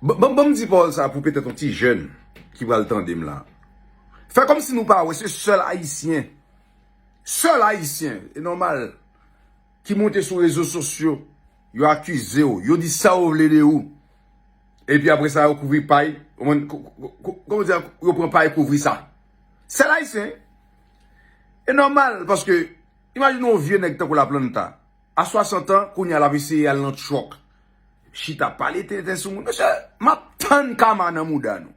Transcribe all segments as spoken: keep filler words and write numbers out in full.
Ban ban- ban m di pawòl sa pou petèt yon ti jèn ki pral tande m la. Fè kòmsi nou pa wè, se sèl Ayisyen, sèl Ayisyen, e nòmal, ki monte sou rezo sosyo, yo akize w, yo di sa yo vle de ou. Epi apre sa, yo kouvri pay, ou konprann, ko- ko- ko- kòman di, yo pran pay kouvri sa. Sèl Ayisyen. E nòmal, paske, imajine yon vye nèg tankou Laplanta. A swasant an, kounye a l ap eseye al nan truck. Chita pale tenten sou moun. Mesye, m ap tann kama nan mouda nou.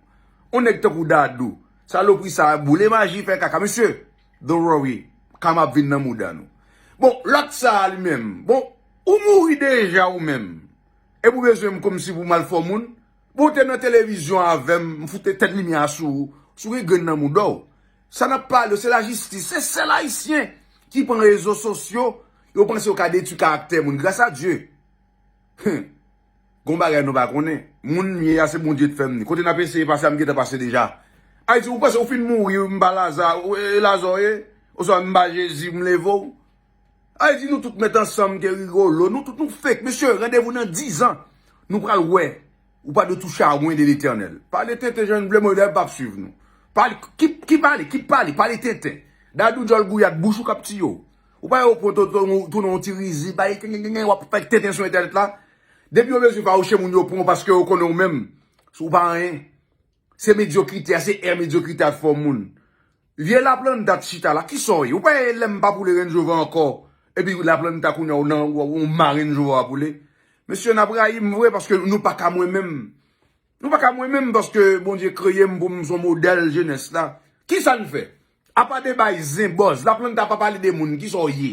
Yon nèg tankou Dadou, salopri sa a, boule maji, fè kaka. Mesye, don't worry, kama ap vin nan mouda nou. Bon, lòt sa a li menm, bon, ou mouri deja ou menm. Epi w bezwen m kòmsi pou m al fè w moun? Bon, w te nan televizyon avè m, m fout etèn limyè a sou ou, si w gen grenn nan mouda w. Sa n ap pale yo, se lajistis. Se sèl Ayisyen ki pran rezo sosyo, yo panse yo ka detwi karaktè moun. Gras a Dye. Hum. Gon bagay nou pa konnen. Moun m ye a, se Bondye t fè m ni. Kote n ap eseye pase a, m gentan pase deja. Ayiti, ou panse ou fin mouri, m pa Laza, ou, e, Laza w ye? Oswa m pa Jezi, m leve w? Ayiti, nou tout mèt ansanm, ke Rigolo, nou tout nou fake. Mesye, randevou nan diz an. Nou pral wè. Ou pa dwe touche a rien de Letènèl. Pale tenten jan n vle, mwen dayè m p ap swiv nou. Pale, ki, ki pale, ki pale, pale tenten. Dadou djòl gouyad, bouch ou k ap tiye w. Ou pa yo pran to- to- tounen yon ti rizib, bay, w ap fè tenten sou entènèt la. Depi yo bezwen fawouche moun, yo pran w paske yo konnen w menm. Ou pa anyen. Se medyokrite a, se è medyokrite a fè w moun. Vye Laplanta t chita la, kisa w ye? Ou pa wè lè m pa boule Range Rover ankò, epi Laplanta kounye a w nan w, w ma Range Rover ap boule? Mesye, n ap rayi m vre paske nou pa ka mwen menm. Nou pa ka mwen menm paske Bondye kreye m pou m se yon modèl jenès la. Kisa n fè? Apa de bay zen bòz, Laplanta pa pale de moun, kisa w ye?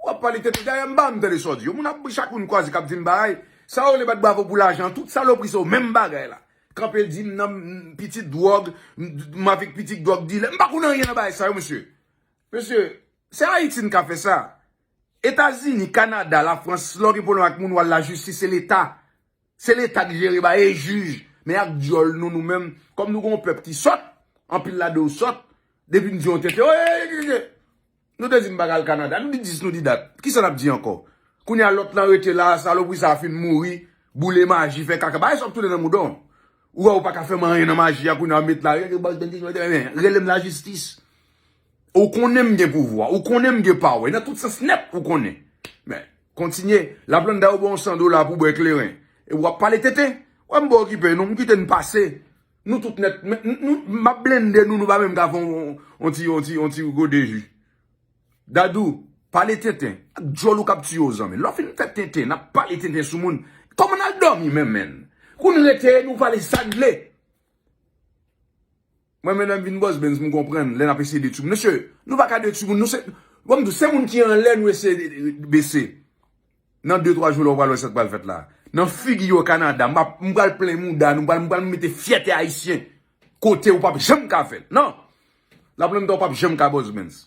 W ap pale tete, dayè m pa menm tande sa w di yo. Moun ap, chak moun kwaze k ap di m bagay. Sa yo rele bat bravo pou lajan, tout salopri se yo menm bagay la. Kanpe di m nan m pitit dwòg, m, m avèk pitit dwòg dilè. M pa konn anyen nan bagay sa yo, mesye. Mesye, se Ayiti n ka fè sa. Etazini, Kanada, Lafrans, lè w gen pwoblèm ak moun, w al lajistis, se Leta. Se Leta ki jere bagay, e jij. Men ak dyòl nou, nou menm, kòm nou gen yon pèp ki sòt, anpil ladan yo sòt, depi n di yon tenten, oye, nou te di n pa ka al Kanada, nou di dis, nou di dat. Kisa n ap di ankò? Kounye a lòt lan rete la, salopri sa a fin mouri, boule maji, fè kaka. Bagay sa w ap tounen nan mouda w. Ou wè ou pa ka fè m anyen nan maji a, kounye a w met la, rele m lajistis. Ou konnen m gen pouvwa, ou konnen m gen pawè, nan tout sans nèt ou konnen. Men, kontinye, Laplanta yo ba w san dola pou bwè kleren. E w ap pale tenten. Wè m pa okipe, non, m kite n pase. Nou tout nèt, men, n, nou, m ap blende nou, nou pa menm ka fè on, on ti, on ti, on ti gode ji. Dadou, pale tenten. Ak dyòl ou k ap tiye w zanmi. Lè w fin fè tenten, n ap pale tenten sou moun. Kòman n al dòmi menm, menn? Kou n rete, nou pale sa n vle. Mwen menm lè m vin bòs Benz, m konprann lè n ap eseye detwi moun. Mesye, nou pa ka detwi moun. Nou se, bon, m di w, se moun ki anlè nou eseye de- de- bese. Nan de twa jou la, ou pral wè sa k pral fèt la. Nan figi yo Kanada, m ap, m pral plen mouda nou, m pral, m pral mete fyète ayisyen kote ou p ap janm ka fè l. Non! Laplanta, ou p ap janm ka bòs Benz.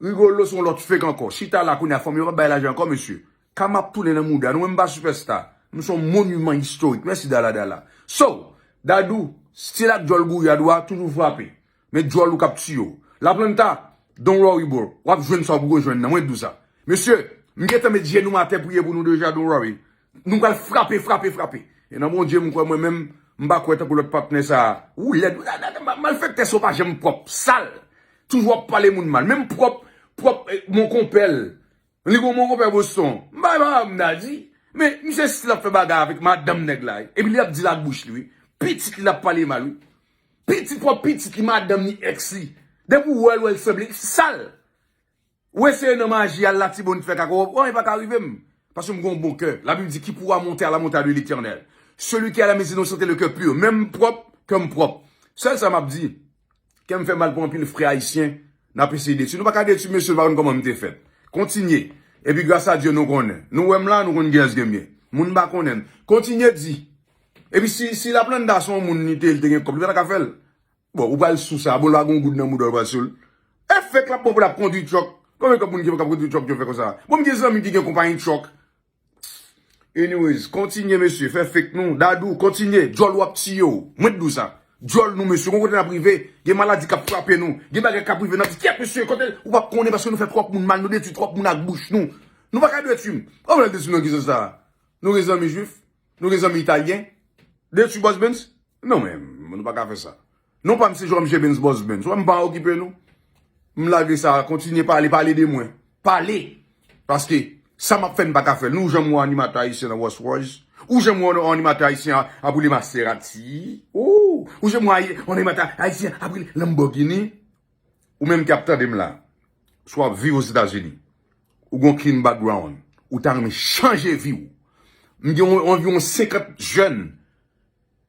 Rigolo se yon lòt fake ankò. Chita la kounye a, fanmi yo p ap bay lajan ankò, mesye. Kama ap tounen nan mouda nou, mwen m pa sipèsta. Nou se yon moniman istorik. Mèsi Dala Dala. So, Dadou, stil ak djòl gouyad ou a toujou frape. Men djòl ou k ap tiye w. Laplanta, don't worry bro. W ap jwenn sa w poko jwenn nan. Mwen di w sa. Mesye, m gentan met jenou m atè priye pou nou deja, don't worry. Nou pral frape, frape, frape. E nan Bondye m kwè mwen menm, m pa kwè tankou lòt patnè sa a. Ou lèd, ou, malfektè sa w pa janm pwòp, sal. Toujou ap pale moun mal. Menm pwòp, pwòp, eh, mon konpè l. Li gon mon konpè Boston. M pa, pa, m ta di. Men, misye stil ap fè bagay avèk madanm nèg la. Epi li ap di l ak bouch li, wi. Pitit li l ap pale mal, wi. Pitit pwòp pitit li, madanm li, èks li. Depi w wè l, wè l sanble sal. Ou eseye nan maji, al Latibonit fè kaka, w anyen pa ka rive m. Paske m gen yon bon kè. Labib di, qui pourra monter à la montagne de l'Éternel? Celui qui a la maison innocente et le cœur pur. Men m pwòp, kè m pwòp. Sèl sa m ap di, kè m fè mal pou anpil frè ayisyen, n ap eseye detwi. Nou pa ka detwi mesye, nou pa konn kòman m te fèt. Kontinye. Epi gras a Dye nou konnen. Nou wè m la, nou konn kiyès gen m ye. Moun pa konnen m. Kontinye di. Epi si, si Laplanta se yon moun li te, li te gen kòb, li pa ta ka fè l. Bon, ou pral sou sa, bon, l pa gen yon goud nan mouda w, ou pral sou l. E fake l ap bon pou l ap kondwi truck. Konbyen kòb moun ki p ap kondwi truck yo fè konsa? Bon, m gen zanmi ki gen konpayi truck. Anyways, kontinye, mesye, fè fake nou. Dadou, kontinye. Djòl w ap tiye w. Mwen t di w sa. Djòl nou, mesye, gon kote n ap rive. Gen maladi k ap frape nou. Gen bagay k ap rive. N ap di, kyèt, mesye, kote, ou p ap konnen paske nou fè twòp moun mal, nou detwi twòp moun ak bouch nou. Nou pa ka detwi m. Ou vle detwi m nan ki sans sa? Nou gen zanmi jwif? Nou gen zanmi italyen? Detwi Boss Benz? Non, men, nou pa ka fè sa. Non pa m se J M G Benz, Boss Benz. Wè, m pa okipe nou. M lage sa, kontinye pale, pale de mwen. Pale. Paske sa m ap fè, n pa ka fè l. Nou janm wè animatè ayisyen nan Rolls Royce? Ou janm wè yon animatè ayisyen ap, ap woule Maserati? Ou, ou janm wè yon animatè ayisyen ap woule Lamborghini? Ou menm ki ap tande m la, si w ap viv Ozetazini, ou gon clean background, ou ta renmen chanje vi w. M gen yon, anviwon senkant jèn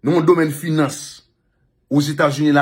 nan yon domèn finans Ozetazini la.